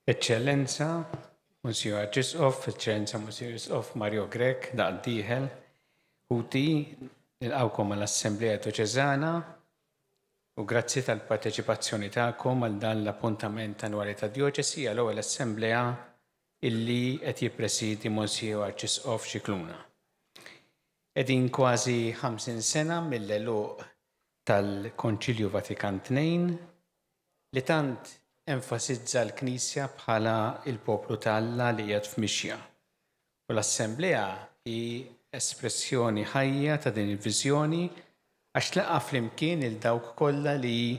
Eċċellenza, Monsinjur Arċisqof, Eċċellenza Monsinjur Isqof Mario Grech, daqt dieħel, ħuti, nilqgħukom għall-Assemblea Djoċeżana u grazzi tal-parteċipazzjoni tagħkom għal dan l-appuntament annwali tad-Djoċesi għal ewwel assemblea illi qed jippresiedi Monsinjur Arċisqof Scicluna. Qegħdin kważi 50 sena mill-għeluq tal-Konċilju Vatikan II li tant enfasizza l-Knisja bħala l-poplu ta' Alla li qiegħed f'mixja. U l-Assemblea hi espressjoni ħajja ta' din il-viżjoni għax tlaqqa' flimkien lil dawk kollha li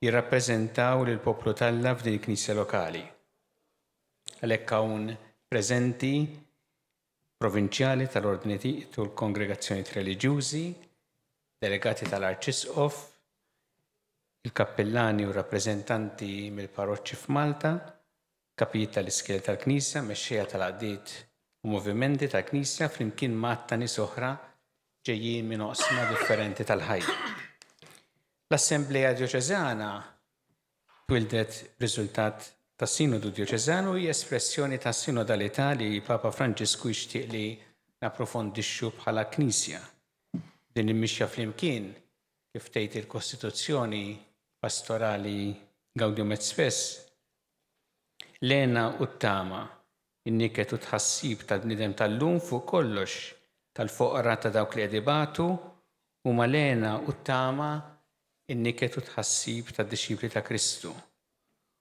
jirrappreżentaw lill-poplu t'Alla f'din il-Knisja lokali. Għalhekk hawn preżenti provinċjali tal-Ordnijiet u l-Kongregazzjonijiet Reliġjużi, delegati tal-Arċisqof, il-kappillani u rappreżentanti mill-parroċċi f'Malta, kapijiet tal-iskejjel tal-Knisja, mexxejja tal-għaqdiet u movimenti tal-Knisja flimkien ma' għadd ta' nies oħra ġejjin minn oqsma differenti tal-ħajja. L-Assemblea Djoċeżana Twieldet b'riżultat tas-Sinodu Djoċeżan u hi espressjoni tas-sinodalità li Papa Franġisku jixtieq li napprofondixxu bħala Knisja. Din il-mixja flimkien, kif tgħid il-Kostituzzjoni Pastorali Gaudium et Spes, l-hena u t-tama, in-niket u t-tħassib tal-bniedem tal-lum fuq kollox tal-foqra ta' dawk li qed ibatu, huma l-hena u t-tama in-niket u t-tħassib tad-dixxipli ta' Kristu.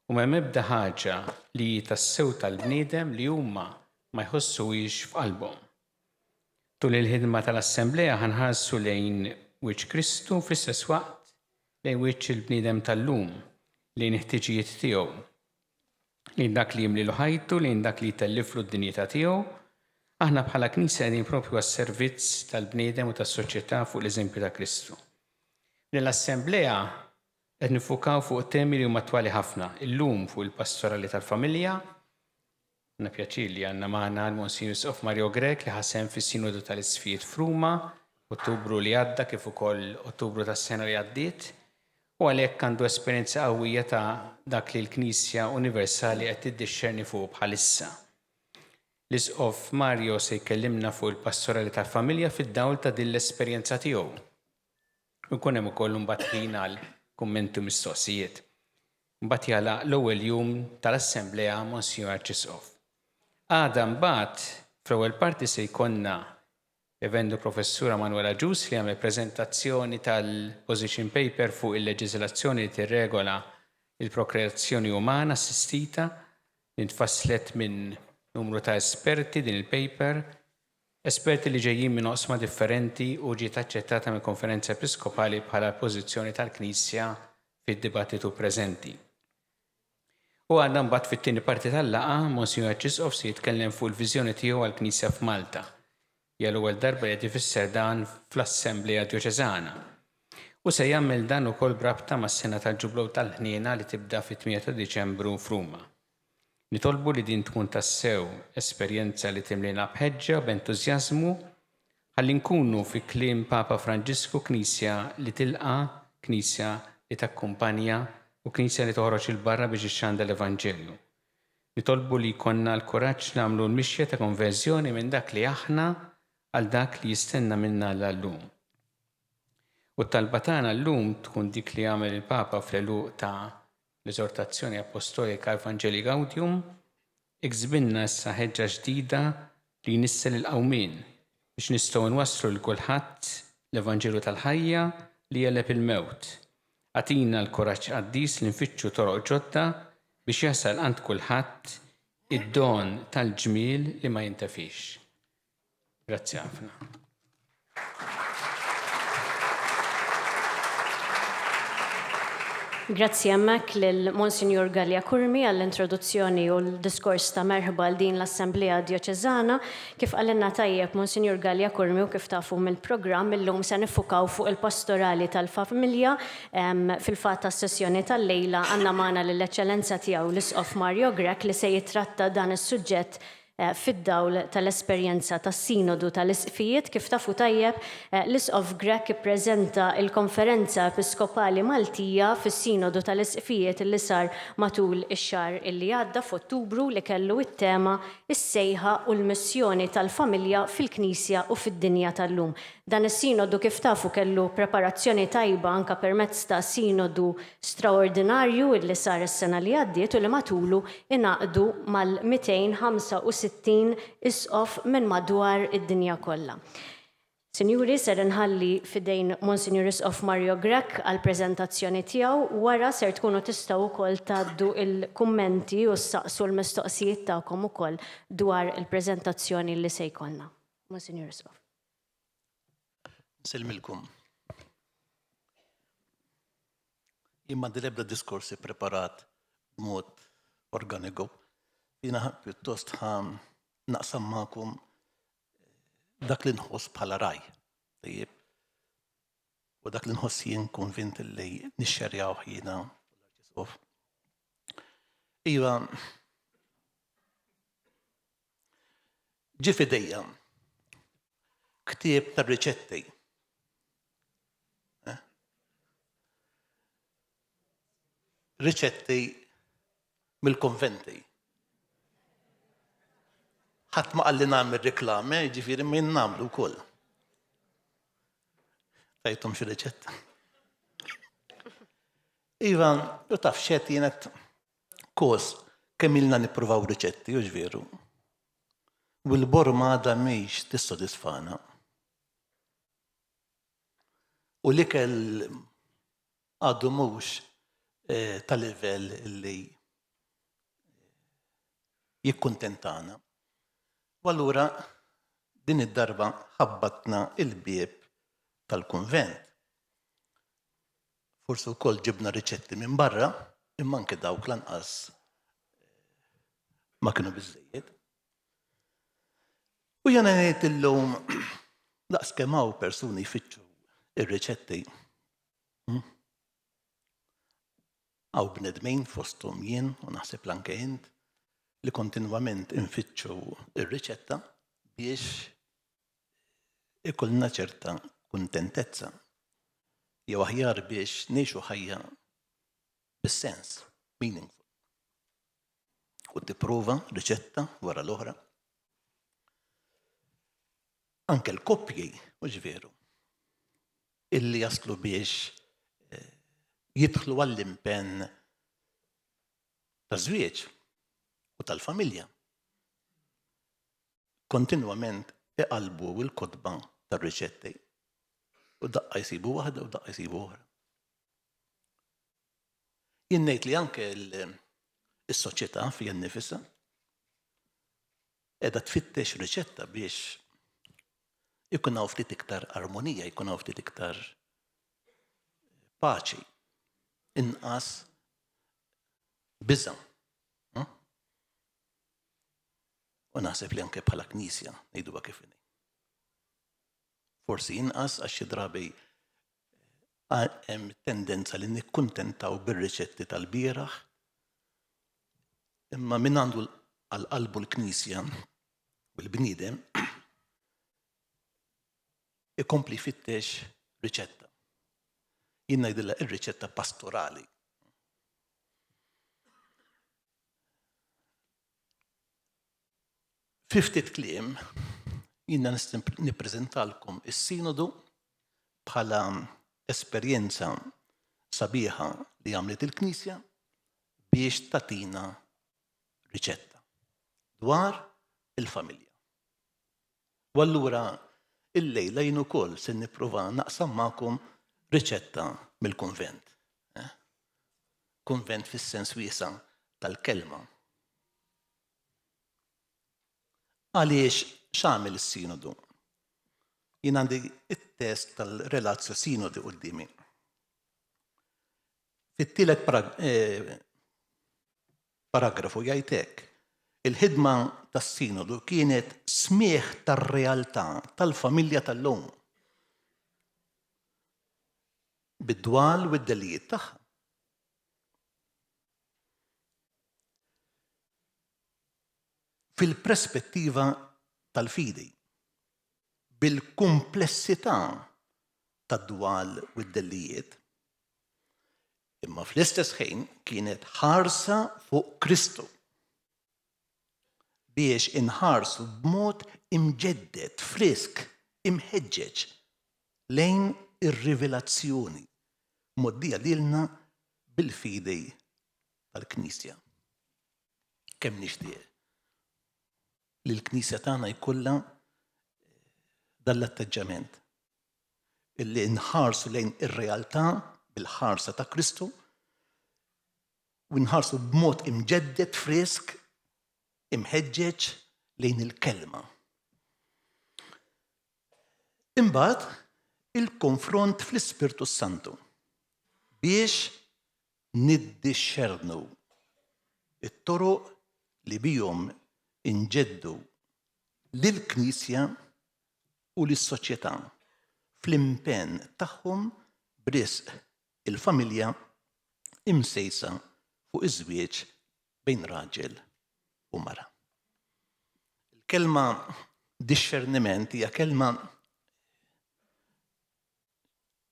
U m'hemm ebda ħaġa li hi tassew tal-bniedem li huma ma jħossuhiex f'qalbhom. Tul il-ħidma tal-assemblea ħa nħarsu lejn wiċċ Kristu u fl-istess waqt lejn wiċċ il-bniedem tal-lum, lejn il-ħtiġijiet tiegħu, lejn dak li jimlilu ħajtu, lejn dak li jtelliflu d-dinjità tiegħu. Aħna bħala Knisja qegħdin propju għas-servizz tal-bniedem u tas-soċjetà fuq l-eżempju ta' Kristu. F'din l-assemblea qed niffukaw fuq temi li huma attwali ħafna, illum fuq il-pastorali tal-familja, Għandna pjaċir li għandna magħna l-Monsinjur Isqof Mario Grech li ħa sehem fis-Sinodu tal-Isqfijiet f'Ruma Ottubru li għadda kif ukoll Ottubru tas-sena li għaddiet u għalhekk għandu esperjenza qawwija ta' dak li l-Knisja Universali qed tiddixxerni fuqu bħalissa. L-Isqof Mario se jkellimna fuq il-pastorali tal-familja fid-dawl ta' din l-esperjenza tiegħu. U jkun hemm ukoll imbagħad ħin għal kummenti u mistoqsijiet. Mbagħad jagħlaq l-ewwel jum tal-Assemblea Monsinjur Arċisqof. Għada mbagħad fl-ewwel parti se jkollna Revendu Professura Manuel Agius li jagħmel preżentazzjoni tal-position paper fuq il-leġiżlazzjoni li tirregola l-prokreazzjoni umana assistita li tfasslet minn numru ta' esperti din il-paper, esperti li ġejjin minn oqsma differenti u ġiet aċċettata mill-Konferenza Episkopali bħala l-pożizzjoni tal-Knisja fid-dibattitu preżenti. U għada mbagħad fit-tieni parti tal-laqgħa, Monsinjur Arċisqof se jitkellem fuq il-viżjoni tiegħu għall-Knisja f'Malta. Hija l-ewwel darba li qed ifisser dan fl-Assemblea Djoċeżana. U se jagħmel dan ukoll b'rabta mas-sena tal-Ġublew tal-Ħniena li tibda fit-8 ta' Diċembru f'Ruma. Nitolbu li din tkun tassew esperjenza li timlina b'ħeġġa u b'entużjażmu ħalli nkunu fi kliem Papa Franġisku Knisja li tilqa', Knisja li takkumpanja u Knisja li toħroġ 'il barra biex ixxandar l-Evanġelju. Nitolbu li jkollna l-kuraġġ nagħmlu l-mixja ta' konverżjoni minn dak li aħna għal dak li jistenna minna Alla llum. U t-talba tagħna llum tkun dik li għamel il-Papa fl-għeluq ta' l-Eżortazzjoni Appostolika Evangelii Gaudium, Iksbilna issa ħeġġa ġdida li jnissel il-qawmien, biex nistgħu nwasslu lil kulħadd l-Evanġelju tal-ħajja li jegħleb il-mewt. Agħtina l-kuraġġ qaddis li nfittxu toroq ġodda biex jasal għand kulħadd id-don tal-ġmiel li ma jintefix. Grazzi ħafna. Grazzi hemmhekk lil Monsinjur Galea Curmi għall-introduzzjoni u l-diskors ta' merħba għal din l-Assemblea Djoċeżana. Kif qalilna tajjeb Monsinjur Galea Curmi u kif tafu mill-programm illum se niffukaw fuq il-pastorali tal-familja. Fil-fatt għas-sessjoni tal-lejla għandna magħna lill-Eċċellenza Tiegħu l-Isqof Mario Grech li se jittratta dan is-suġġett. Fid-dawl tal-esperjenza tas-Sinodu tal-Isqfijiet, kif tafu tajjeb, l-Isqof Grech ippreżenta l-Konferenza Episkopali Maltija fis-Sinodu tal-Isqfijiet li sar matul ix-xahar li għadda f'Ottubru li kellu t-tema Is-Sejħa u l-Missjoni tal-Familja fil-Knisja u fid-Dinja tal-Lum. Dan is-Sinodu kif tafu kellu preparazzjoni tajba anke permezz ta' Sinodu straordinarju illi sar is-sena li għaddiet u li matulu ingħaqdu mal-265 Isqof minn madwar id-dinja kollha. Sinjuri, ser inħalli f'idejn Monsinjur Isqof Mario Grech għall-preżentazzjoni tiegħu. Wara ser tkunu tistgħu wkoll tgħaddu l-kummenti u ssaqsu l-mistoqsijiet tagħkom ukoll dwar il-preżentazzjoni li se jkollna. Monsinjur Isqof. Nsellmilkom. Jien m'għandi l-ebda diskors ippreparat b'mod organiku. Jiena pjuttost ħa naqsam magħkom dak li nħoss bħala raj. Tajjeb. U dak li nħoss jien konvint li nixxerjaw jiena l-Arċisqof. Iva, ġie f'idejja ktieb ta' riċetti. Eh? Riċetti mill-konventi. Ħadd ma qalli nagħmel reklame, jiġifieri ma jien nagħmlu wkoll. Tajthom xi riċetta. Iva, u taf xed jienet kos kemm ilna nippruvaw riċetti, u veru. U l-borma għadha mhix tissodisfana. U l-ikel għadu mhux eh, ta' livell li jikkuntentana. U allura din id-darba ħabbatna il-bieb tal-kunvent. Forsi wkoll ġibna riċetti minn barra, imma anke dawk lanqas eh, ma kienu biżejjed. U jena ngħid illum daqs kemm hawn persuni jfittxu ir-riċetti. Hmm? Hawn bnedmin fosthom jien u naħseb l-anke int li kontinwament infittxu ir-riċetta biex ikollna ċerta kuntentezza jew aħjar biex ngħixu ħajja bis-sens, meaningful. U tipprova riċetta wara l-oħra. Anke l-koppji, mhux veru, illi jaslu biex eh, jidħlu għall-impenn ta' żwieġ u tal-familja. Kontinwament iqalbu l-kotba tar-riċetti u daqqa jsibu waħda u daqqa jsibu oħra. Jien ngħid li anke s-soċjetà fiha nnifisha qiegħda tfittex riċetta biex ikun hawn ftit iktar armonija, jkun hawn ftit iktar paċi, inqas biża'. Hm? U naħseb li anke bħala knisja ngħiduha kif inhi. Forsi inqas għax xi drabi Hemm tendenza li nikkuntentaw bir-riċetti tal-bieraħ, imma min għandu għal qalbu l-Knisja u l-bniedem ikompli jfittex riċetta. Jien ngħidilha ir-riċetta pastorali. Fi ftit kliem, jiena nippreżentalkom is-Sinodu bħala esperjenza sabiħa li għamlet il-Knisja biex tagħtina riċetta dwar il-familja. U allura illejla jien ukoll se nipprova naqsam magħkom riċetta mill-kunvent. Eh? Kunvent fis-sens wiesa' tal-kelma. Għaliex x'għamel is-Sinodu? Jien għandi it-test tal-Relatio Sinodi quddiemi. Fit-tielet eh, paragrafu jgħid hekk, il-ħidma tas-Sinodu kienet smigħ tar-realtà tal-familja tal-lum. Bid-dwal u d-delijiet tagħha. fil-prespettiva tal-fidi, bil-kumplessità tad-dwal u d-dellijiet, imma fl-istess ħin kienet ħarsa fuq Kristu biex inħarsu b'mod imġedded, frisk, imħeġġeġ lejn ir-rivelazzjoni mgħoddija lilna bil-fidi tal-Knisja. Kemm nixtieq li l-Knisja tagħna jkollha dan l-atteġġament illi nħarsu lejn ir-realtà bil-ħarsa ta' Kristu u nħarsu b'mod imġedded frisk imħeġġeġ lejn il-kelma. Imbagħad il-konfront fl-Ispirtu Santu biex niddixxernu t-toroq li bihom inġeddu lill-Knisja u lis-soċjetà fl-impenn tagħhom b'risq il-familja imsejsa fuq iż-żwieġ bejn raġel u mara. Il-kelma dixxerniment hija kelma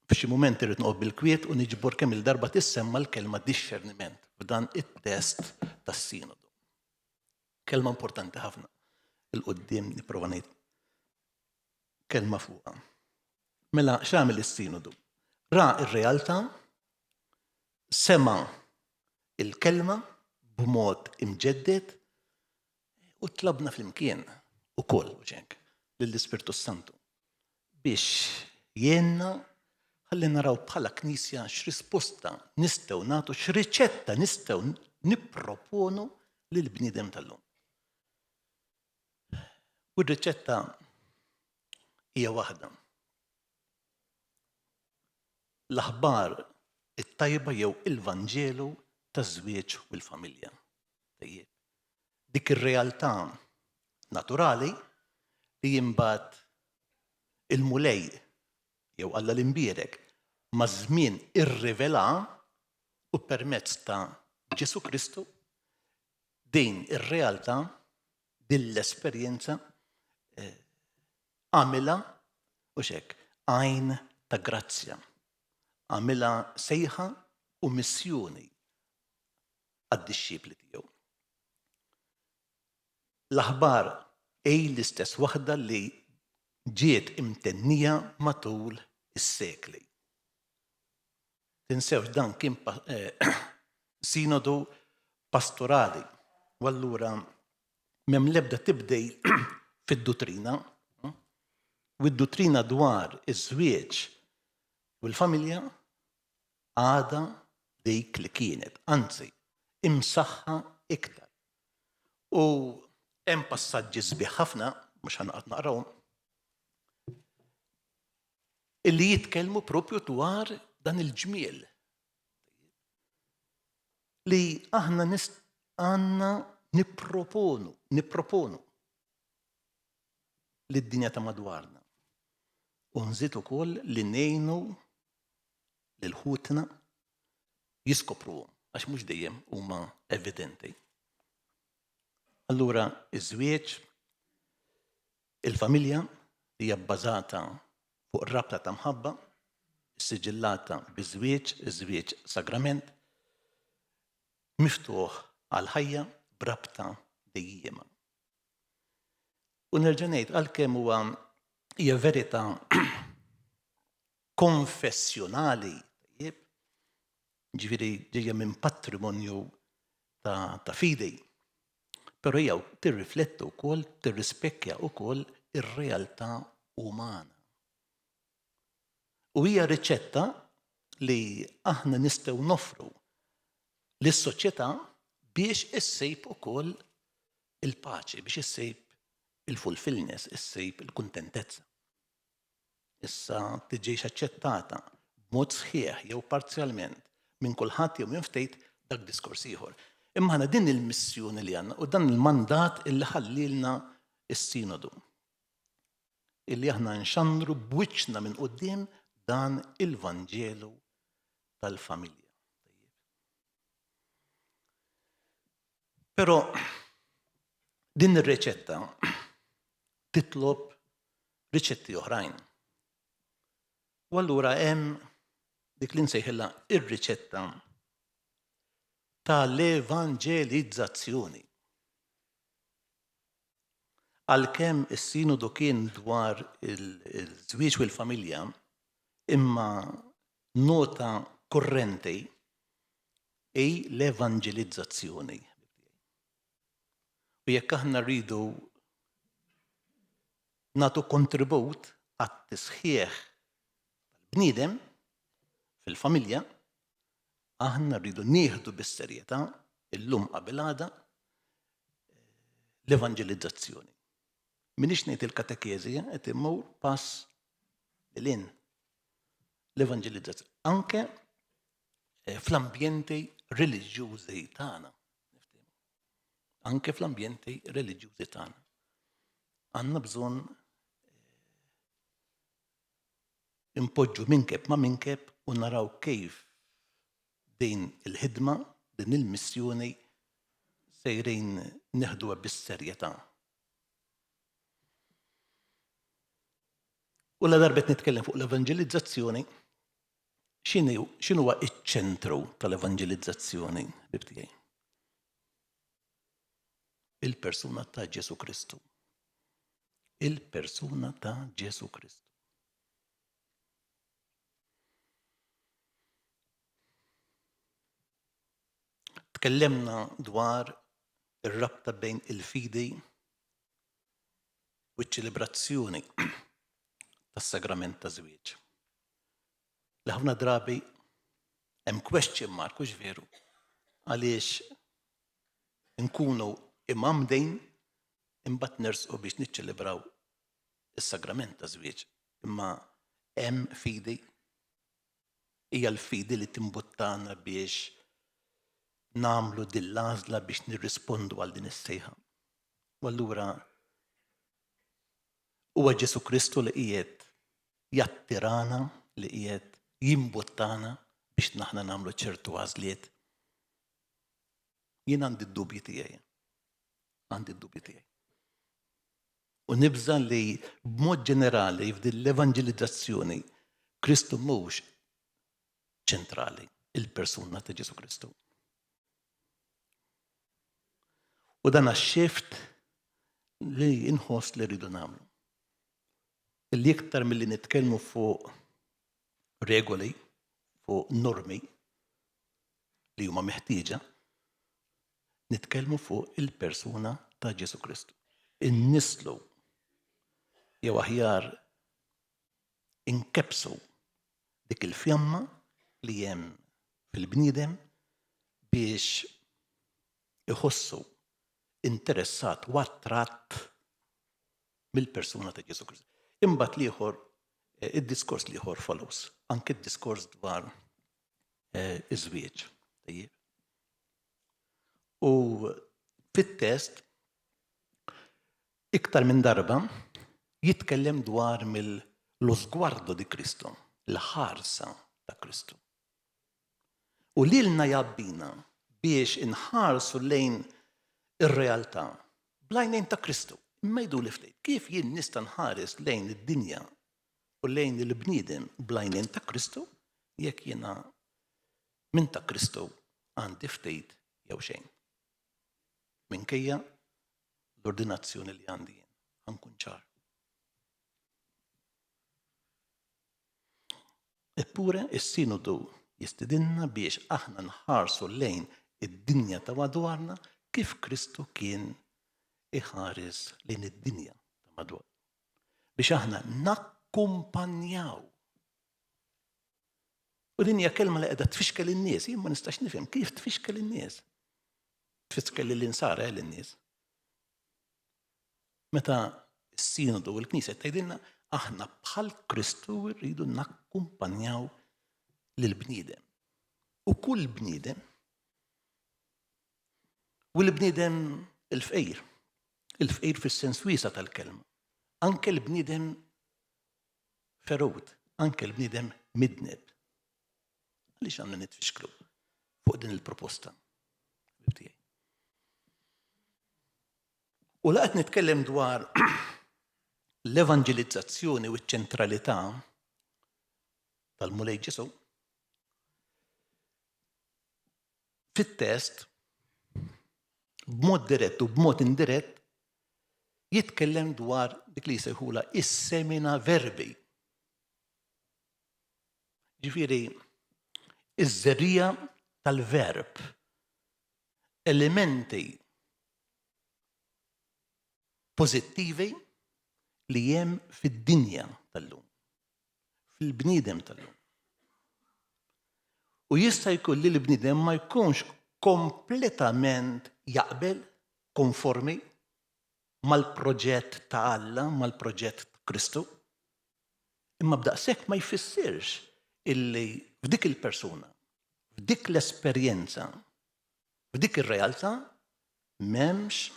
F'xi mument irrid noqgħod bil-kwiet u niġbor kemm il-darba tissemma l-kelma dixxerniment f'dan it-test tas-sinodu. Kelma importanti ħafna. Il-qudiem nipprova ngħid kelma fuqha. Mela x'għamel is-sinodu? Ra r-realtà, sema il-kelma b'mod imġedded u tlabna flimkien ukoll ġenk lill-Ispirtu Santu biex jgħinna ħalli naraw bħala Knisja x'risposta nistgħu nagħtu, x'riċetta nistgħu nipproponu lill-bniedem tal-lum. U r-riċetta hija waħda. L-aħbar it-tajba jew il-Vanġelu taż-żwieġ u l-familja. Tajjeb. Dik ir-realtà naturali li imbagħad il-Mulej jew Alla l-Imbierek maż-żmien irrivela u permezz ta' Ġesù Kristu din ir-realtà, din l-esperjenza eh, għamilha u xek għajn ta' grazzja. Għamilha sejħa u missjoni għad-dixxipli tiegħu. L-aħbar hi l-istess waħda li ġiet imtennija matul is-sekli. Tinsewx dan kien eh, sinodu pastorali u allura m'hemm l-ebda tibdil fid-duttrina. U d-duttrina dwar iż-żwieġ u l-familja għadha dik li kienet, anzi, imsaħħa iktar. U hemm passaġġi sbieħ ħafna, mhux ħanqgħod naqrahom, illi jitkellmu propju dwar dan il-ġmiel li aħna għandna nipproponu, nipproponu lid-dinja ta' madwarna. U nżid ukoll li ngħinu lil ħutna jiskopruhom għax mhux dejjem huma evidenti. Allura iż-żwieġ, il-familja li hija bbażata fuq rabta ta' mħabba, issiġillata biż-żwieġ, iż-żwieġ sagrament, miftuħ għall-ħajja b'rabta dejjiema. U nerġa' ngħid għalkemm huwa hija verità konfessjonali, tajjeb, ġifieri ġejja minn patrimonju ta', ta fidi, però hija tirrifletta wkoll, tirrispekkja wkoll ir-realtà umana. U hija riċetta li aħna nistgħu noffru lis-soċjetà biex issib ukoll il-paċi, biex issib il-fulfillness, issib il-kuntentezza. Issa tiġix aċċettata b'mod sħiħ jew parzjalment minn kulħadd jew minn ftit dak diskors ieħor. Imma aħna din il-missjoni li għandna u dan il-mandat illi ħallilna s-sinodu. Illi aħna nxandru b'wiċċna minn quddiem dan il-Vanġelu tal-familja. Però Din ir-riċetta titlob riċetti oħrajn. U allura hemm dik li nsejħilha ir-riċetta tal-evanġelizzazzjoni. Għalkemm is-sinodu kien dwar il-żwieġ u l-familja, imma nota kurrenti hi l-evanġelizzazzjoni. U jekk aħna rridu nagħtu kontribut għat-tisħiħ tal-bniedem fil-familja, aħna rridu nieħdu bis-serjetà illum qabel għada l-evanġelizzazzjoni. Minix ngħid il-katekeżi, qed immur pass lil hinn. L-evanġelizzazzjoni. Anke eh, fl-ambjenti reliġjużi tagħna. Anke fl-ambjenti reliġjużi tagħna. Għandna bżonn eh, impoġġu minkeb ma' minkeb u naraw kif din il-ħidma, din il-missjoni sejrin neħduha bis-serjetà. U la darbet nitkellem fuq l-evanġelizzazzjoni, x'inhuwa iċ-ċentru tal-evanġelizzazzjoni ħbieb tiegħi? Il-persuna ta' Ġesu Kristu. Il-persuna ta' Ġesu Kristu. Tkellimna dwar ir-rabta bejn il-fidi u ċ-ċelebrazzjoni tas-sagrament ta' żwieġ. Li ħafna drabi hemm question mark, hux veru, għaliex nkunu imgħammdin imbagħad nersqu biex niċċelebraw is-sagrament ta' żwieġ. Imma hemm fidi, hija l-fidi li timbuttana biex nagħmlu din l-għażla biex nirrispondu għal din is-sejħa. U allura huwa Ġesu Kristu li qiegħed jattirana, li qiegħed jimbuttana biex naħna nagħmlu ċertu għażliet. Jien għandi d-dubji tiegħi. Għandi d-dubji tiegħi. U nibża li b'mod ġenerali f'din l-evanġelizzazzjoni Kristu mhux ċentrali, il-persuna ta' Ġesu Kristu. U dan shift li inħoss li rridu nagħmlu. Li iktar milli nitkellmu fuq regoli, fuq normi li huma meħtieġa, nitkellmu fuq il-persuna ta' Ġesu Kristu. Innislu jew aħjar inkebsu dik il-fjamma li hemm fil-bniedem biex iħossu interessat u attratt mill-persuna ta' Ġesu Kristu. Imbagħad l-ieħor eh, id-diskors l-ieħor follows, anke d-diskors dwar eh, iż-żwieġ. U fit-test iktar minn darba jitkellem dwar mill-lo sguardo di Cristo, l-ħarsa ta' Kristu. U lilna jabbina biex inħarsu lejn ir-realtà bl-għajnejn ta' Kristu. Imma jdu li ftit, kif jien nista' nħares lejn id-dinja u lejn il-bniedem bl-għajnejn ta' Kristu jekk jiena minn ta' Kristu għandi ftit jew xejn. Minkejja l-ordinazzjoni li għandi jien, ħankun ċar. Eppure is-sinodu jistidinna biex aħna nħarsu lejn id-dinja ta' madwarna kif Kristu kien iħares lejn id-dinja ta' madwar. Biex aħna nakkumpanjaw. U din hija kelma li qiegħda tfixkel in-nies, jien ma nistax nifhem kif tfixkel in-nies. Tfixkel lil-insara eh, lin-nies. Meta s-sinodu u l-Knisja tgħidilna aħna bħal Kristu rridu nakkumpanjaw lill-bniedem. U kull bniedem u l-bniedem il-fqir, il-fqir fis-sens wiesa tal-kelma, anke l-bniedem ferut, anke l-bniedem midneb. Għaliex għandna nitfixklu fuq din il-proposta? U la qed nitkellem dwar l-evanġelizzazzjoni u ċ-ċentralità tal-Mulej Ġesu, fit-test b'mod dirett u b'mod indirett jitkellem dwar dik li jsejħula is-semina verbi. Ġifieri, iż-żerriegħa tal-verb, elementi pożittivi li hemm fid-dinja tal-lum, fil-bniedem tal-lum. U jista' jkun li l-bniedem ma jkunx kompletament jaqbel, konformi mal-proġett ta' Alla, mal-proġett ta' Kristu. Imma b'daqshekk ma jfissirx illi f'dik il-persuna, f'dik l-esperjenza, f'dik ir-realtà m'hemmx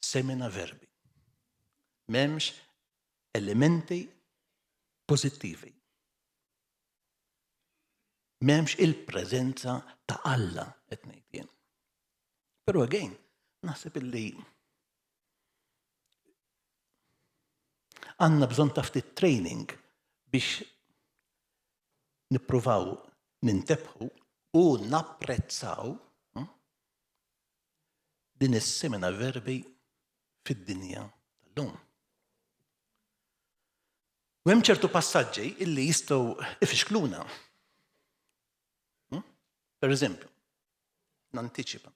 semina verbi. M'hemmx elementi pożittivi. M'hemmx il-preżenza ta' Alla qed ngħid jien. Però again, naħseb illi għandna bżonn ta' ftit training biex nippruvaw nintebħu u napprezzaw hm, din is-semina verbi fid-dinja tal-lum. U hemm ċertu passaġġi illi jistgħu ifixkluna. Hm? Per eżempju, nantiċipa.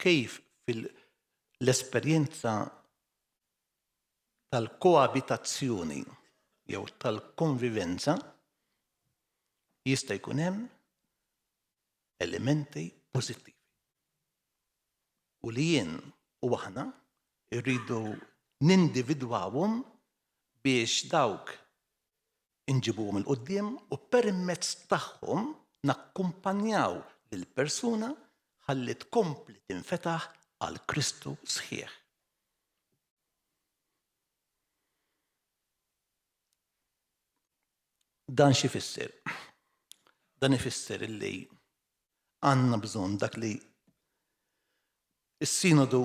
Kif fil-esperjenza tal-koabitazzjoni jew tal-konvivenza jista' jkun hemm elementi pożittivi. U li jien u aħna rridu nindividwawhom biex dawk inġibuhom 'il quddiem u permezz tagħhom nakkumpanjaw lill-persuna ħalli tkompli tinfetaħ għal Kristu sħiħ. Dan x'ifisser? Dan ifisser illi għandna bżonn dak li s-sinodu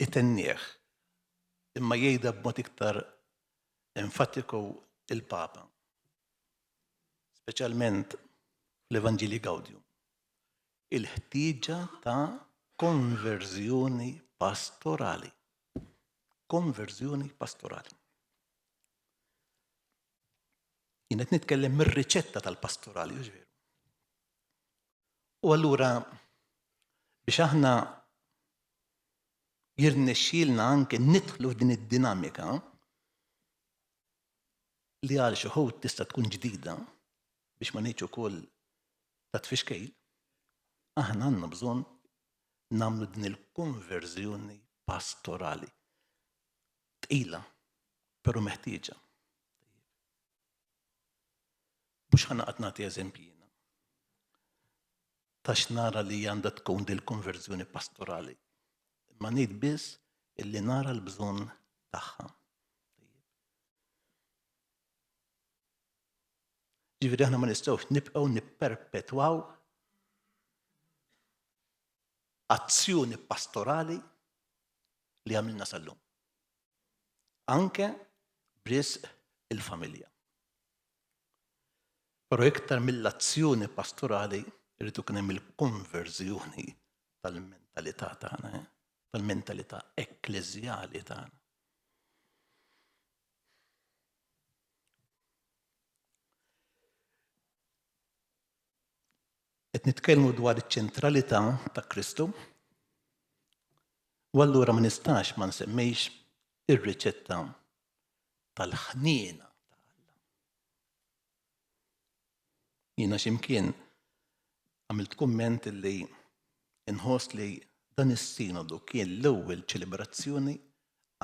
itennieh imma jgħidha b'mod iktar enfatiku il-Papa, speċjalment fl-Evangelii Gaudium, il-ħtieġa ta' konverżjoni pastorali. Konverżjoni pastorali. Jien qed nitkellem mir-riċetta tal-pastorali, hux veru? U allura biex aħna jirnexxielna anke nidħlu f'din id-dinamika li għal xi wħud tista' tkun ġdida biex ma ngħidx ukoll ta' tfixkejl, aħna għandna bżonn nagħmlu din il-konverżjoni pastorali. Tqila, però meħtieġa. Mhux ħa naqgħod nagħti eżempji jiena. Ta' x'nara li għandha tkun dil-konverżjoni pastorali. Imma ngħid biss illi nara l-bżonn tagħha. Ġifieri aħna ma nistgħux nibqgħu nipperpetwaw azzjoni pastorali li għamilna sal-lum. Anke b'risq il-familja. Però iktar mill-azzjoni pastorali rridu kien hemm il-konverżjoni tal-mentalità tagħna, eh? tal-mentalità ekkleżjali tagħna. Qed nitkellmu dwar iċ-ċentralità ta' Kristu. U allura ma nistax ma nsemmix ir-riċetta tal-ħniena ta' Alla. Jiena x'imkien għamilt kumment li nħoss li dan is-sinodu kien l-ewwel ċelebrazzjoni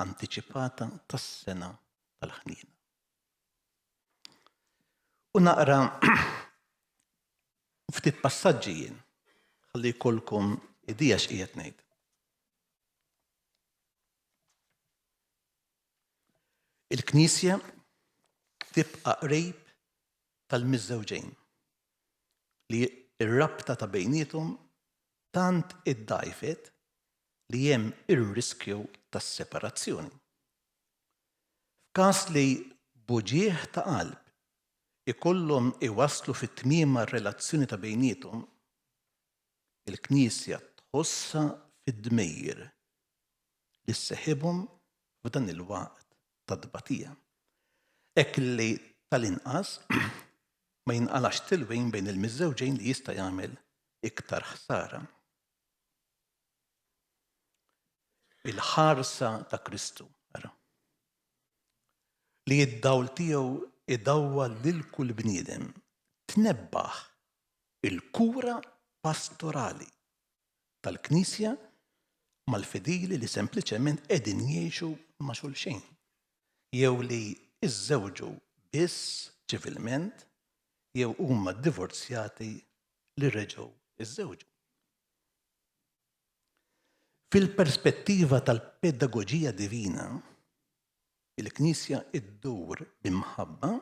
antiċipata tas-sena tal-ħniena. U naqra ftit passaġġi jien ħalli jkollkom idea x'qiegħed ngħid. Il-Knisja tibqa' qrib tal-miżżewġejn li r-rabta ta' bejniethom tant iddgħajfet li hemm ir-riskju tas-separazzjoni. F'każ li b'uġigħ ta' qalb ikollhom iwasslu fi tmiemha r-relazzjoni ta' bejniethom, il-Knisja tħossha fid-dmir li sseħibhom f'dan il-waqt ta' tbatija. Hekk li tal-inqas ma jinqalax tilwim bejn il-miżżewġin li jista' jagħmel iktar ħsara. Il-ħarsa ta' Kristu, ara. Li d-dawl tiegħu idawwal lil kull bniedem, tnebbaħ il-kura pastorali tal-Knisja mal-fidili li sempliċement qegħdin jgħixu ma' xulxin, jew li żżewġu biss ċivilment jew huma ddivorzjati li reġgħu żżewġu. Fil-perspettiva tal-pedagoġija divina, il-Knisja ddur bi mħabba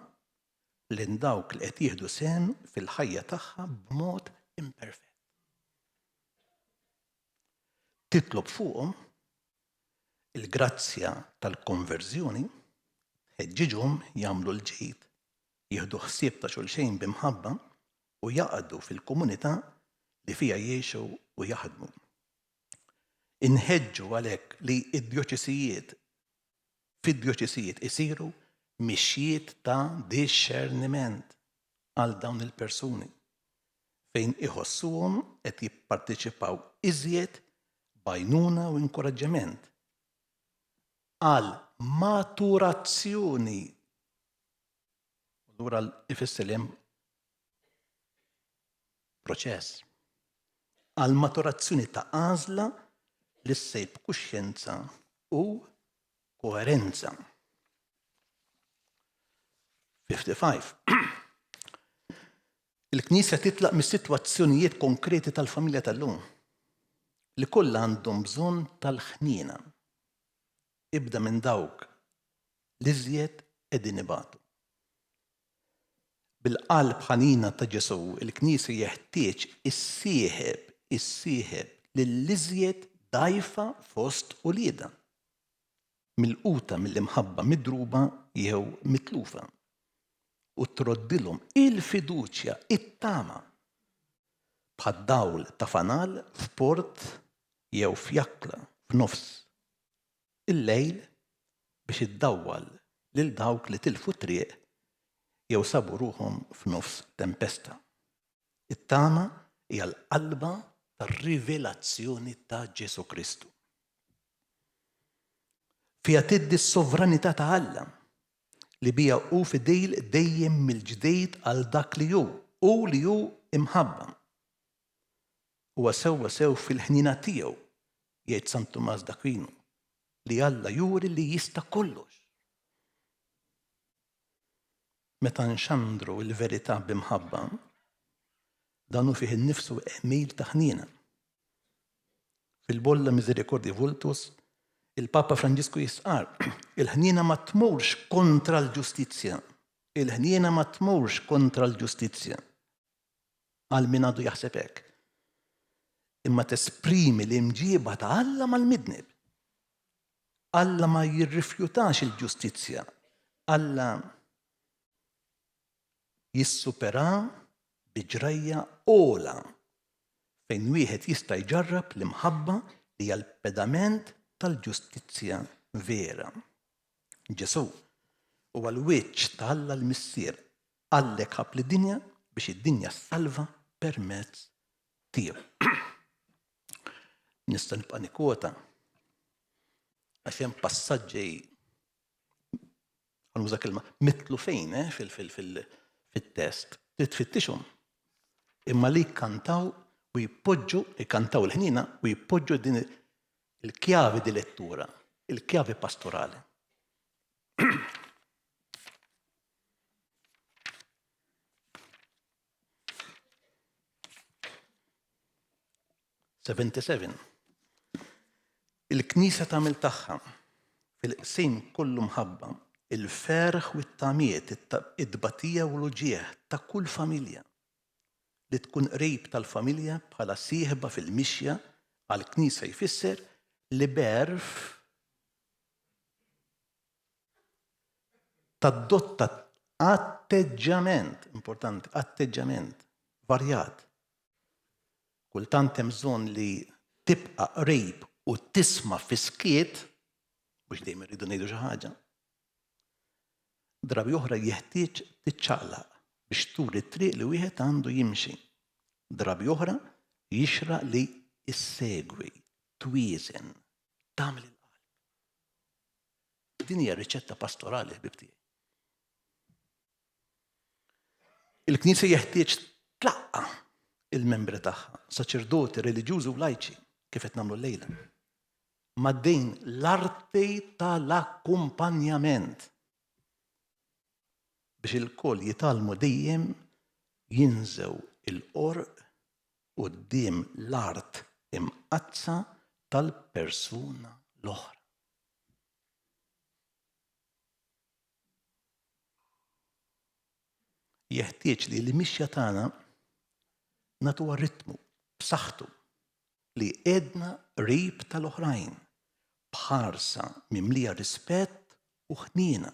lejn dawk li qed jieħdu sehem fil-ħajja tagħha b'mod imperfett. Titlob fuqhom il-grazzja tal-konverżjoni, tħeġġiġhom jagħmlu l-ġid, jieħdu ħsieb ta' xulxejn bi mħabba u jaqdu fil-komunità li fiha jgħixu u jaħdmu. Inħeġġu għalhekk li d-djoċesijiet fid-djoċesijiet isiru mixjiet ta' dixxerniment għal dawn il-persuni fejn iħossuhom qed jipparteċipaw iżjed b'għajnuna u inkoraġġiment għal maturazzjoni Allura ifisser li hemm proċess għal maturazzjoni ta' għażla li ssejb kuxjenza u koerenza. 55. Il-Knisja titlaq mis-sitwazzjonijiet konkreti tal-familja tal-lum li kollha għandhom bżonn tal-ħniena. Ibda minn dawk l-iżjed qegħdin ibatu. Bil-qalb ħanina ta' Ġesù, il-Knisja jeħtieġ issieħeb, issieħeb lill-iżjed dgħajfa fost uliedha, milquta mill-imħabba midruba jew mitlufa, u troddilhom il-fiduċja, it-tama, bħad-dawl ta' fanal f'port jew fjakkla f'nofs il-lejl biex iddawwal lil dawk li tilfu t-triq jew sabu ruħhom f'nofs tempesta. It-tama hija l-qalba tar-rivelazzjoni ta' Ġesù Kristu. Fiha tiddi s-sovranità ta' Alla li biha hu fidil dejjem mill-ġdid għal dak li hu, u li hu imħabba. Huwa sewwa sew fil-ħniena tiegħu jgħid San Tumas d'Akwinu, li Alla juri li jista' kollox. Meta nxandru l-verità bi mħabba, dan hu fih innifsu għemil ta' ħniena. Fil-Bolla Misericordiae Vultus, il-Papa Franġisku jistqarr, il-ħniena ma tmurx kontra l-ġustizzja. Il-ħniena ma tmurx kontra l-ġustizzja. Għal min għadu jaħseb hekk. Imma tesprimi l-imġiba ta' Alla mal-midneb. Alla ma jirrifjutax il-ġustizzja. Alla jissupera bi ġrajja ogħla fejn wieħed jista' jġarrab l-imħabba li hija l-pedament tal-ġustizzja vera. Ġesù huwa l-wiċċ ta' Alla l-Missier Għallek ħabb lid-dinja biex id-dinja ssalva permezz tiegħu. Nista' nibqa' nikkwota għax hemm passaġġi nuża kelma mitlufejn eh, fil-test, trid tfittixhom. Imma li jkantaw u jpoġġu, jkantaw il-ħnina u jpoġġu din il-kjavi di lettura, il-kjavi pastorali. 77. Il-Knisja tagħmel tagħha fil-qsim kollu mħabba, il-ferħ u t-tamiet, it-tbatija u l-uġigħ ta' kull familja. Li tkun qrib tal-familja bħala sieħba fil-mixja għall-Knisja jfisser li b'għerf tadotta atteġġjament, importanti, atteġġjament varjat. Kultant hemm bżonn li tibqa' qrib u tisma' fis-skiet, mhux dejjem irridu ngħidu xi ħaġa. Drabi oħra jeħtieġ tiċċaqlaq biex turi t-triq li wieħed għandu jimxi. Drabi oħra jixraq li issegwi, twieżen, tagħmel il-qalb. Din hija riċetta pastorali, ħbieb tiegħi. Il-Knisja jeħtieġ tlaqqa il-membri tagħha, saċerdoti, reliġjużi u lajċi, kif qed nagħmlu llejla. Ma' din l-arti tal-akkumpanjament biex ilkoll jitgħallmu dejjem jinżgħu l-qorq quddiem l-art imqaddsa tal-persuna l-oħra. Jeħtieġ li l-mixja tagħna nagħtuha ritmu b'saħħtu li jqegħedna qrib tal-oħrajn b'ħarsa mimlija rispett u ħniena,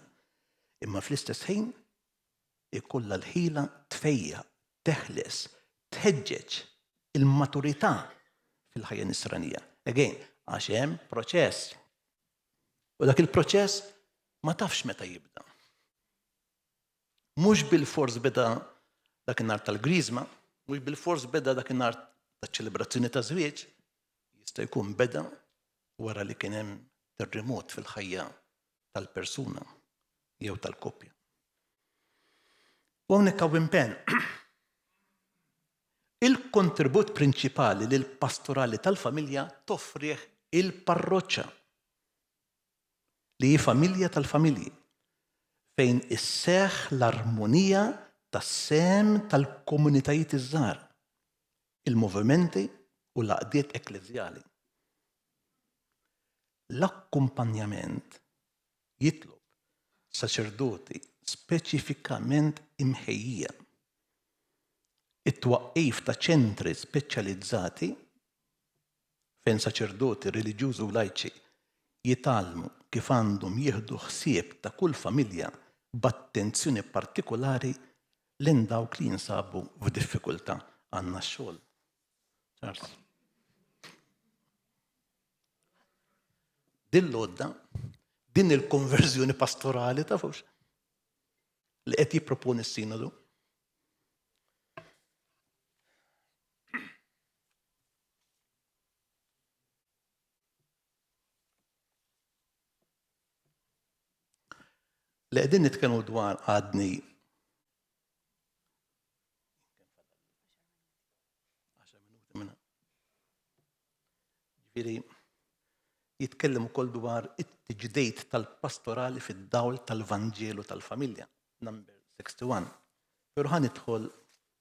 imma fl-istess ħin ikollha l-ħila tfejjaq, teħles, tħeġġeġ il-maturità fil-ħajja nisranija. Again, għax hemm proċess. U dak il-proċess ma tafx meta jibda. Mhux bilfors beda dakinhar tal-Griżma, mhux bilfors beda dakinhar taċ-ċelebrazzjoni taż-żwieġ, jista' jkun beda wara li kien hemm terremot fil-ħajja tal-persuna jew tal-koppja. U hawnhekk hawn impenn. Il-kontribut prinċipali lill-pastorali tal-familja toffrih il-parroċċa. Li hi familja tal-familji, fejn isseħħ l-armonija tas-sehem tal-komunitajiet iż-żgħar, il-movimenti u l-għaqdiet ekkleżjali. L-akkumpanjament jitlob saċerdoti speċifikament imħejjija, it-twaqqif ta' ċentri speċjalizzati fejn saċerdoti reliġjużi u lajċi jitgħallmu kif għandhom jieħdu ħsieb ta' kull familja b'attenzjoni partikulari lejn dawk li jinsabu f'diffikultà. Għandna x-xogħol. Charles. Din l-għodda, din il-konverżjoni pastorali tafux li qed jipproponi s-sinodu. Li qegħdin nitkellmu dwar għadni Ġifieri jitkellem ukoll dwar it-tiġdid tal-pastorali fid-dawl tal-Vanġelu tal-familja, number 61. Però ħa nidħol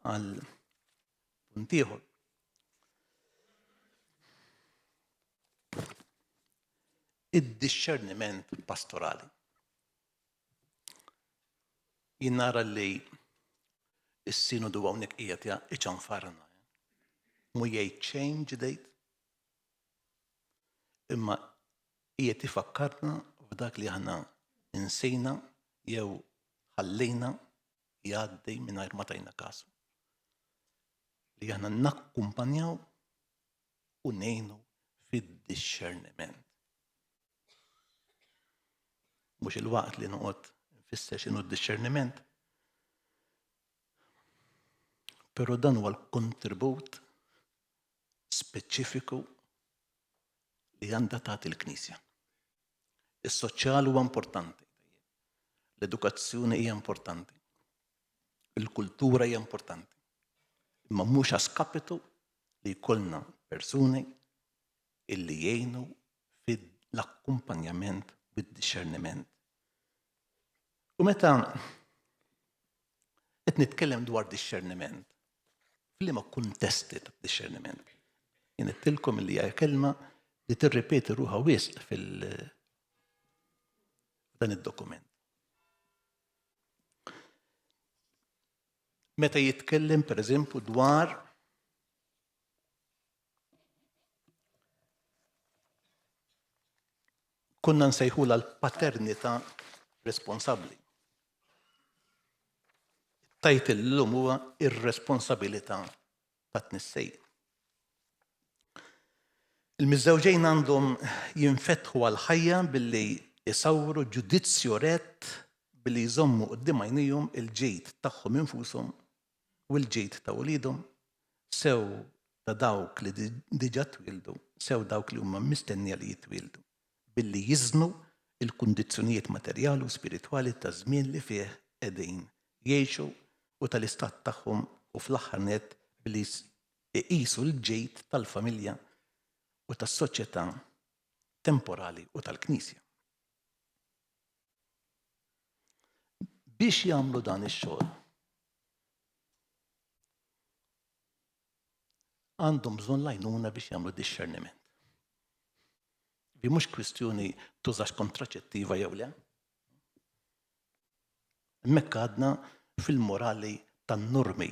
għal punt ieħor. Id-dixxerniment pastorali. Jien nara li s-sinodu hawnhekk qiegħed iċanfarna. Mhu jgħid xejn ġdejt, imma qiegħed ifakkarna f'dak li aħna insejna jew ħallejna jgħaddi mingħajr ma tajna kasu. Li aħna nakkumpanjaw u ngħinu fid-dixxerniment. Mhux il-waqt li noqgħod nfisser x'inhu d-dixxerniment. Però dan huwa l-kontribut speċifiku li għandha tagħti l-Knisja. Is-soċjal huwa importanti. L-edukazzjoni hija importanti. Il-kultura hija importanti. Imma mhux għaskapitu li jkollna persuni illi jgħinu fil-akkumpanjament u d-dixxerniment. U meta qed nitkellem dwar dixxerniment, f'liema kuntesti ta' dixxerniment? Jien għedtilkom li hija kelma li tirripeti ruħha wisq fil dan id-dokument. Meta jitkellem pereżempju dwar konna nsejħulha l-paternità responsabbli. It-title llum huwa ir-responsabilità tat-tnissej. Il-miżżewġejn għandhom jinfetħu għall-ħajja billi jsawru ġudizzju rett billi jżommu quddiem għajnejhom il-ġid tagħhom infushom u l-ġid ta' uliedhom, sew ta' dawk li diġà twieldu, sew dawk li huma mistennija li jitwieldu, billi jiżnu l-kundizzjonijiet materjali u spiritwali taż-żmien li fih qegħdin jgħixu u tal-istat tagħhom u fl-aħħar nett billi iqisu l-ġid tal-familja u tas-soċjetà temporali u tal-Knisja. Biex jagħmlu dan ix-xogħol, għandhom bżonn l-għajnuna biex jagħmlu dixxerniment. Vi mhux kwistjoni tużax kontraċettiva jew le. Hemmhekk għadna fil-morali tan-normi.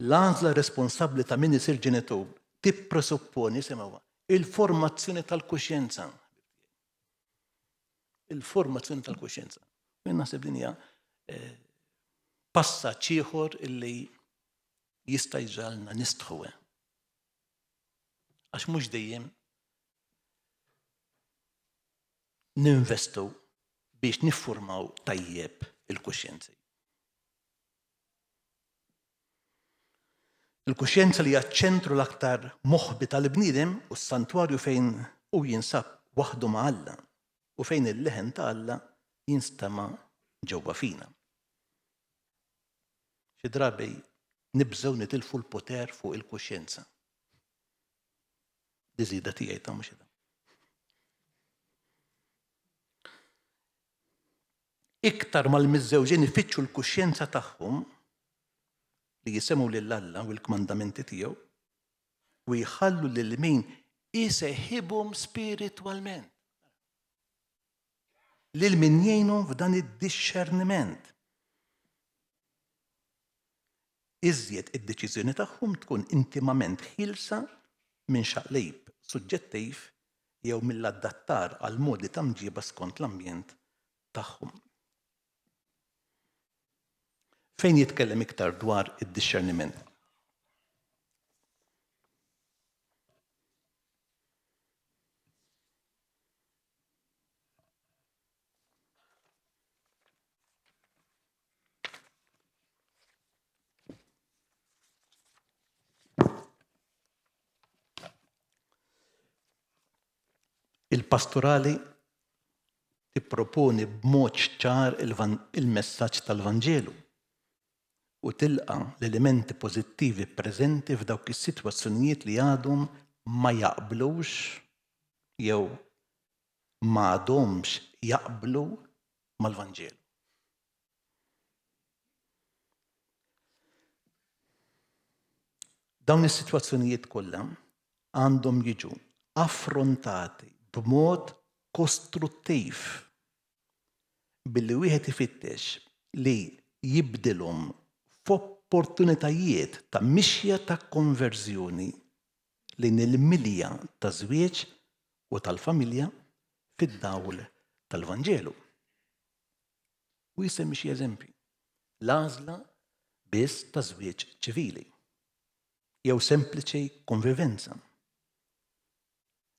L-għażla responsabbli ta' min isir ġenitur tippresupponi, semgħuha, il-formazzjoni tal-kuxjenza. Il-formazzjoni tal-kuxjenza. Jien naħseb din hija eh, passaġġ ieħor illi jista' jġalna nistħu. Eh. Għax mhux dejjem ninvestu biex niffurmaw tajjeb il-kuxjenzi. Il-kuxjenza li hija ċ-ċentru l-aktar moħbi tal-bniedem u s-santwarju fejn hu jinsab waħdu ma' Alla u fejn il-leħen ta' Alla jinstema' ġewwa fina. Xi drabi nibżgħu nitilfu l-poter fuq il-kuxjenza. Di żieda tiegħi ta' mhux Iktar ma l-miżżewġin ifittxu l-kuxjenza tagħhom li jisimgħu lil Alla u l-kmandamenti tiegħu u jħallu lil min iseħibhom spiritwalment. Lil min jgħinhom f'dan id-dixxerniment. Iżjed id-deċiżjoni tagħhom tkun intimament ħielsa minn xaqlib suġġettiv jew mill-adattar għal modi ta' mġiba skont l-ambjent tagħhom. Fejn jitkellem iktar dwar id-dixxerniment? Il-pastorali tipproponi b'mod ċar il-messaġġ tal-Vanġelu u tilqa' l-elementi pożittivi preżenti f'dawk is-sitwazzjonijiet li għadhom ma jaqblux jew ma għadhomx jaqblu mal-Vanġelu. Dawn is-sitwazzjonijiet kollha għandhom jiġu affrontati b'mod kostruttiv billi wieħed ifittex li jibdilhom f'opportunitajiet ta' mixja ta' konverżjoni lejn il-milja taż-żwieġ u tal-familja fid-dawl tal-Vanġelu. U jsemmi xi eżempji. L-għażla biss ta' żwieġ ċivili jew sempliċi konvivenza.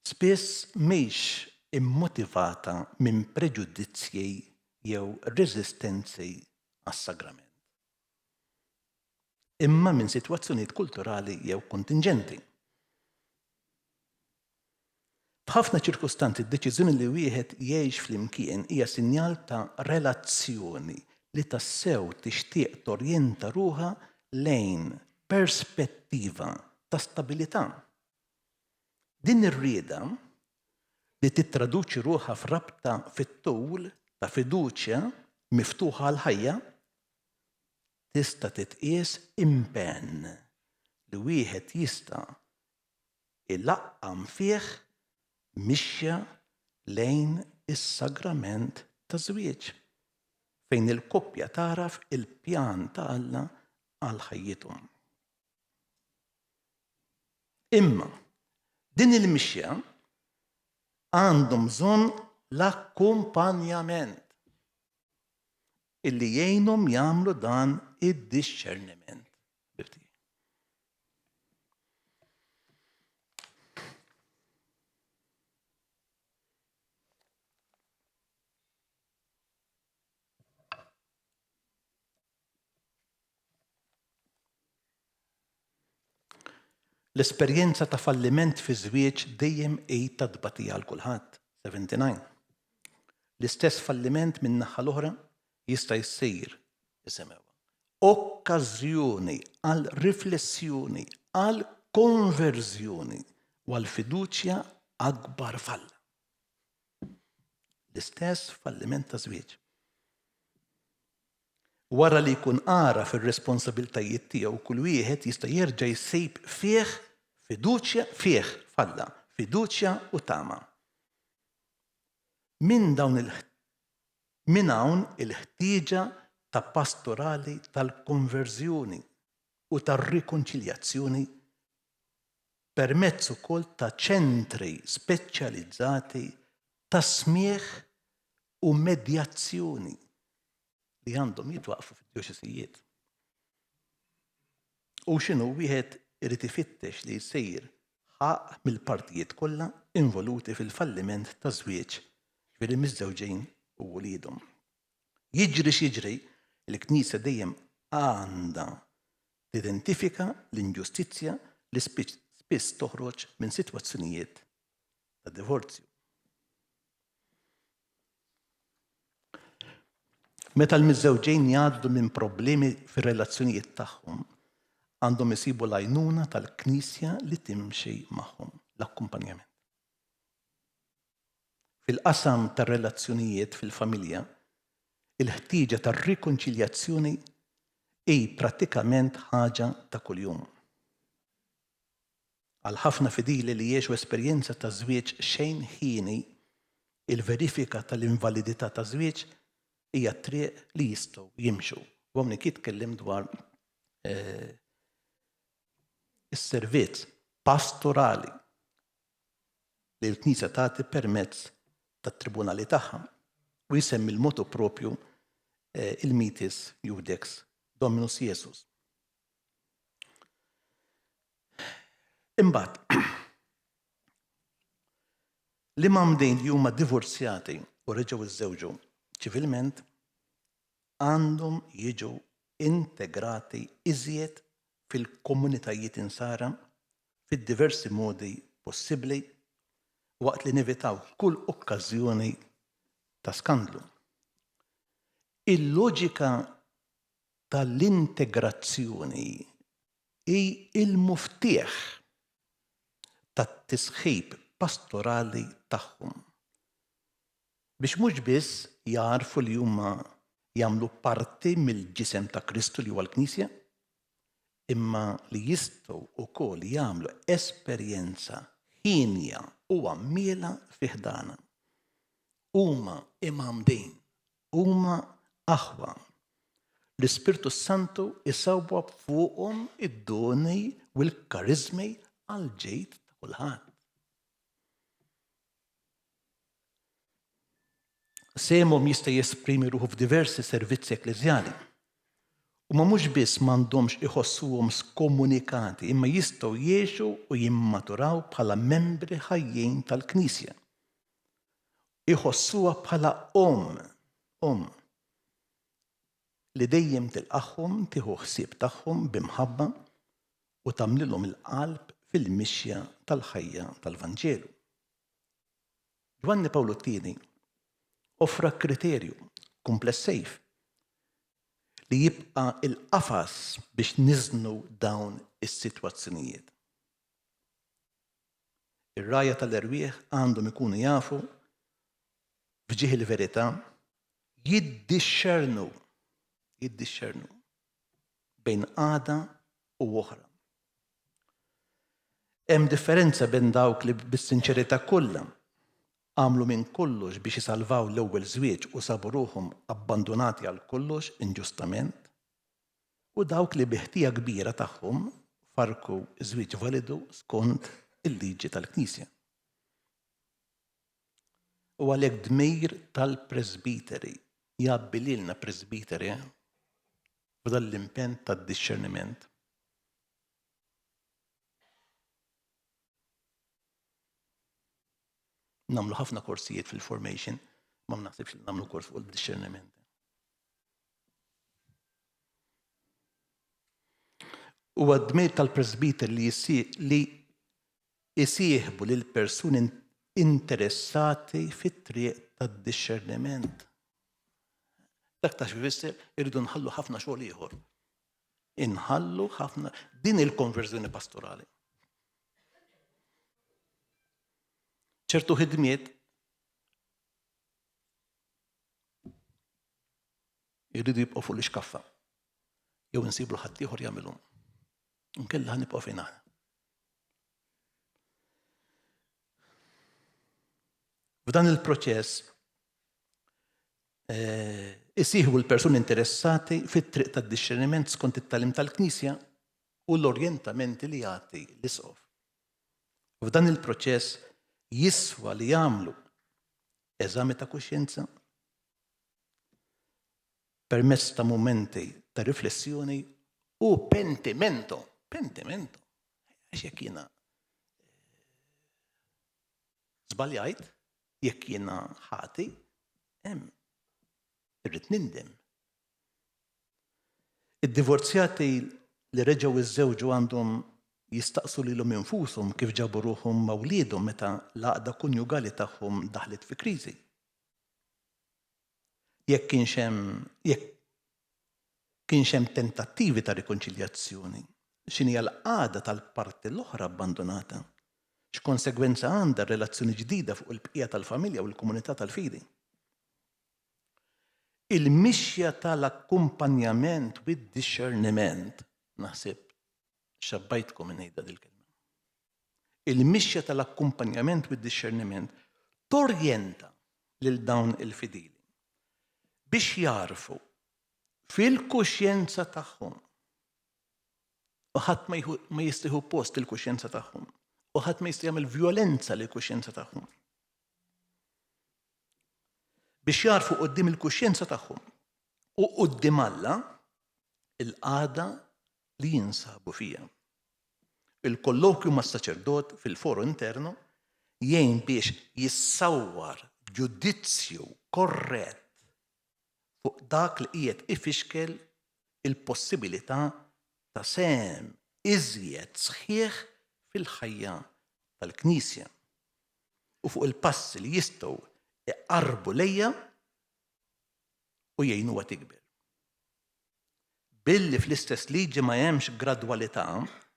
Spiss mhix immotivata minn preġudizzji jew reżistenzi għas-sagrament. Imma minn sitwazzjonijiet kulturali jew kontinġenti. F'ħafna ċirkustanzi d-deċiżjoni li wieħed jgħix flimkien hija sinjal ta' relazzjoni li tassew tixtieq torjenta ruħha lejn perspettiva ta' stabilità. Din ir-rieda, li tittraduċi ruħha f'rabta fit-tul ta' fiduċja miftuħa għall-ħajja, tista' titqies impenn li wieħed jista' ilaqqam fih mixja lejn is-sagrament taż-żwieġ. fejn il-koppja tagħraf il-pjan ta' Alla għal ħajjithom. Imma din il-mixja għandhom bżonn l-akkumpanjament illi jgħinhom jagħmlu dan id-dixxerniment. L-esperjenza ta' falliment fi żwieġ dejjem hi ta' tbatija għal kulħadd. 79. L-istess falliment min-naħa l-oħra jista' jsir, isimgħuha, okkażjoni għal riflessjoni, għal konverżjoni u għal fiduċja akbar f'Alla. L-istess falliment ta' żwieġ. Wara li jkun għaraf ir-responsabiltajiet tiegħu kull wieħed jista' jerġa' jsib fih fiduċja fih f'Alla, fiduċja u tama. Minn dawn il minn hawn il-ħtieġa ta' pastorali tal-konverżjoni u tar-rikonċiljazzjoni permezz ukoll ta' ċentri speċjalizzati ta' smigħ u medjazzjoni li għandhom jitwaqqfu fid-djoċesijiet. U x'inhu wieħed irid ifittex li jsir ħaqq mill-partijiet kollha involuti fil-falliment ta' żwieġ, jiġifieri miż-żewġejn u uliedhom. Jiġri x'jiġri, il-Knisja dejjem għandha tidentifika l-inġustizzja li spiss toħroġ minn sitwazzjonijiet ta' divorzju. Meta l-miżżewġejn jgħaddu minn problemi fir-relazzjonijiet tagħhom, għandhom isibu l-għajnuna tal-Knisja li timxi magħhom, l-akkumpanjament. Fil-qasam tar-relazzjonijiet fil-familja, il-ħtieġa tar-rikonċiljazzjoni hi prattikament ħaġa ta' kuljum. Għal ħafna fidili li għexu esperjenza ta' żwieġ xejn hieni, il-verifika tal-invalidità taż-żwieġ hija t-triq li jistgħu jimxu. U hawnhekk jitkellem dwar is-servizz pastorali li l-Knisja tagħti permezz tat-tribunali tagħha u jsemmi l-motu propju il-Mitis Iudex Dominus Iesus. Imbagħad, l-imgħammdin li huma divorzjati u reġgħu żżewġu ċivilment għandhom jiġu integrati iżjed fil-komunitajiet insara fid-diversi modi possibbli waqt li nevitaw kull okkażjoni ta' skandlu. Il-loġika tal-integrazzjoni hi l-muftieħ tat-tisħib pastorali tagħhom. Biex mhux biss jagħrfu li huma jagħmlu parti mill-ġisem ta' Kristu li huwa l-Knisja, imma li jistgħu wkoll jagħmlu esperjenza hienja u għammiela fi ħdanha. Huma imgħammdin, huma aħwa. L-Ispirtu s-Santu jsawwab fuqhom id-doni u l-kariżmi għall-ġid ta' kulħadd. Sehemhom jista' jesprimi ruħu f'diversi servizzi ekkleżjali. Huma mhux biss m'għandhomx iħossuhom skomunikati imma jistgħu jgħixu u jimmaturaw bħala membri ħajjin tal-Knisja. Iħossuha bħala omm, omm, li dejjem tilqagħhom, tieħu ħsieb tagħhom bi mħabba u tagħmlilhom il-qalb fil-mixja tal-ħajja tal-Vanġelu. Ġwanni Pawlu t-Tieni offra kriterju kumplesseiv li jibqa' l-qafas biex niżnu dawn is-sitwazzjonijiet. Ir-rgħajja tal-erwieħ għandhom ikunu jafu f'ġieħ il-verità jiddixxernu jiddixxernu bejn qagħda u oħra. Hemm differenza bejn dawk li bis-sinċerità kollha. għamlu minn kollox biex isalvaw l-ewwel żwieġ u sabu ruħhom abbandunati għal kollox inġustament, u dawk li bi ħtija kbira tagħhom farrku żwieġ validu skont il-liġi tal-Knisja. U għalhekk dmir tal-presbiteri, jgħabbi lilna presbiteri f'dan l-impenn tad-dixxerniment. Nagħmlu ħafna korsijiet fil-formation, ma naħsibx li nagħmlu kors fuq il-dixxerniment. Huwa d-dmir tal-presbiter li li jsieħbu lil persuni interessati fit-triq tad-dixxerniment. Dak ta' x'ifisser irridu nħallu ħafna xogħol ieħor. Inħallu ħafna din il-konverżjoni pastorali. Ċertu ħidmiet irridu jibqgħu fuq l-iskaffa. Jew insibu ħaddieħor jagħmilhom. Nkella ħanibqgħu fejn aħna. F'dan il-proċess eh, isieħbu l-persuni interessati fit-triq tad-dixxerniment skont it-tagħlim tal-Knisja u l-orjentamenti li jagħti l-Isqof. F'dan il-proċess jiswa li jagħmlu eżami ta' kuxjenza permezz ta' mumenti ta' riflessjoni u pentimento. Pentimento. Għax jekk jiena eh, żbaljajt, jekk jiena ħati, hemm irrid nindem. Id-divorzjati li reġgħu iżżewġu għandhom jistaqsu lilhom infushom kif ġabu ruħhom ma' wliedhom meta l-għaqda konjugali tagħhom daħlet fi kriżi. Jekk kienx hemm jekk kienx hemm tentattivi ta' rikonċiljazzjoni, x'inhija l-qagħda tal-parti l-oħra abbandunata? X'konsegwenza għandha r-relazzjoni ġdida fuq il-bqija tal-familja u l-komunità tal-fidi? Il-mixja tal-akkumpanjament u d-dixxerniment, naħseb xabbajtkom ngħidha dil-kelma. Il-mixja tal-akkumpanjament u d-dixxerniment torjenta lil dawn il-fidili biex jagħrfu fil-kuxjenza tagħhom u ħadd ma jista' jieħu post il-kuxjenza tagħhom u ħadd ma jista' jagħmel vjolenza lil kuxjenza tagħhom. Biex jagħrfu quddiem il-kuxjenza tagħhom u quddiem Alla il-qagħda li jinsabu fiha. Il-kollokju mas-saċerdot fil-foro interno jgħin biex jissawwar ġudizzju korrett fuq dak li qiegħed ifixkel il-possibilità ta' sehem iżjed sħiħ fil-ħajja tal-Knisja u fuq il-passi li jistgħu jqarrbu lejha u jgħinuha tikber. Billi fl-istess liġi ma hemmx gradwalità,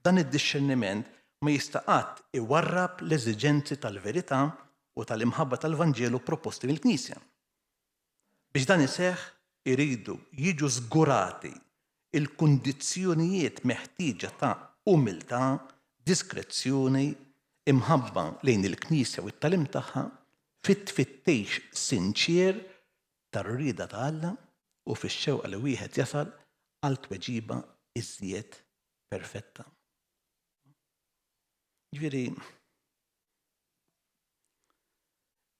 dan id-dixxerniment ma jista' qatt iwarrab l-eżiġenzi tal-verità u tal-imħabba tal-Vanġelu proposti mill-Knisja. Biex dan iseħħ iridu jiġu żgurati l-kundizzjonijiet meħtieġa ta' umiltà, diskrezzjoni, imħabba lejn il-Knisja u t-tagħlim tagħha, fit-tfittix sinċier tar-rieda ta' Alla u fix-xewqa li wieħed jasal għal tweġiba iżjed perfetta. Ġifieri,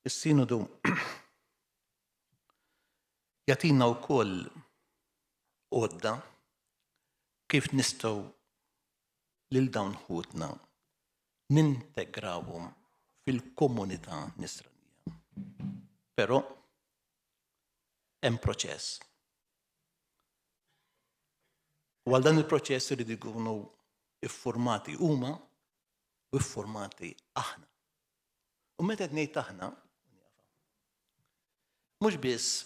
is-Sinodu jagħtina wkoll għodda kif nistgħu lil dawn ħutna nintegrawhom fil-komunità nisranija. Però hemm proċess. U għal dan il-proċess irid ikunu iffurmati huma u iffurmati aħna. U meta qed ngħid aħna, mhux biss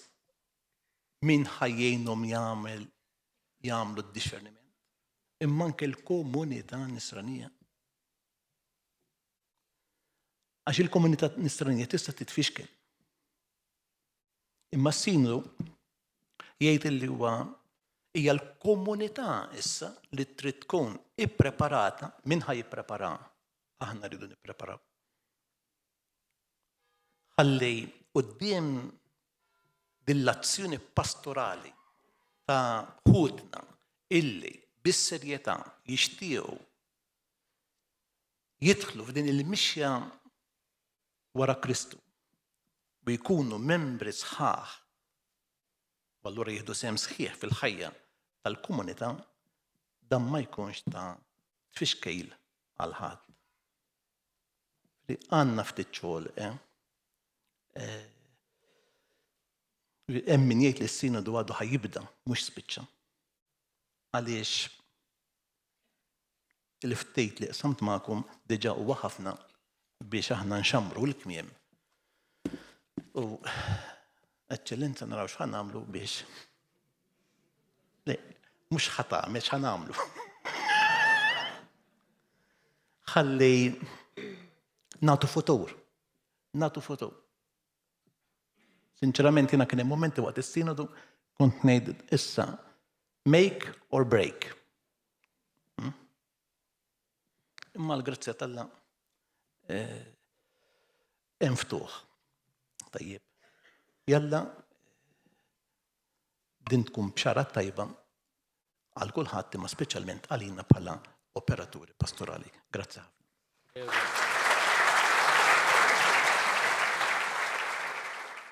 min ħajjejnhom jagħmel jagħmlu d-dixxerniment, imma anke l-komunità nisranija. Għax il-komunità nisranija tista' titfixkel. Imma s-sinru jgħid li huwa hija l-komunità issa li trid tkun ippreparata, min ħa jipprepara? Aħna rridu nippreparaw. Ħalli quddiem din l-azzjoni pastorali ta' ħutna illi bis-serjetà jixtiequ jidħlu f'din il-mixja wara Kristu u jkunu membri sħaħ u allura jieħdu sehem sħiħ fil-ħajja tal-komunità, dan ma jkunx ta' tfixkejl għal ħadd. Li għandna ftit xogħol, eh? eh hemm min jgħid li s-sinodu għadu ħajibda, mhux spiċċa. Għaliex il-ftit li qsamt magħkom diġà huwa ħafna biex aħna nxammru l-kmiem. U eċċellenza naraw x'ħa nagħmlu biex Le, mhux ħa tagħmel x'ħa nagħmlu. Ħalli nagħtu futur. Nagħtu futur. Sinċerament jiena kien hemm momenti waqt is-sinodu kont ngħid issa make or break. Hmm? Imma l-grazzja t'Alla eh, hemm ftuħ. Tajjeb. Jalla din tkun bxara tajba għal kulħadd imma speċjalment għalina bħala operaturi pastorali. Grazzi ħafna.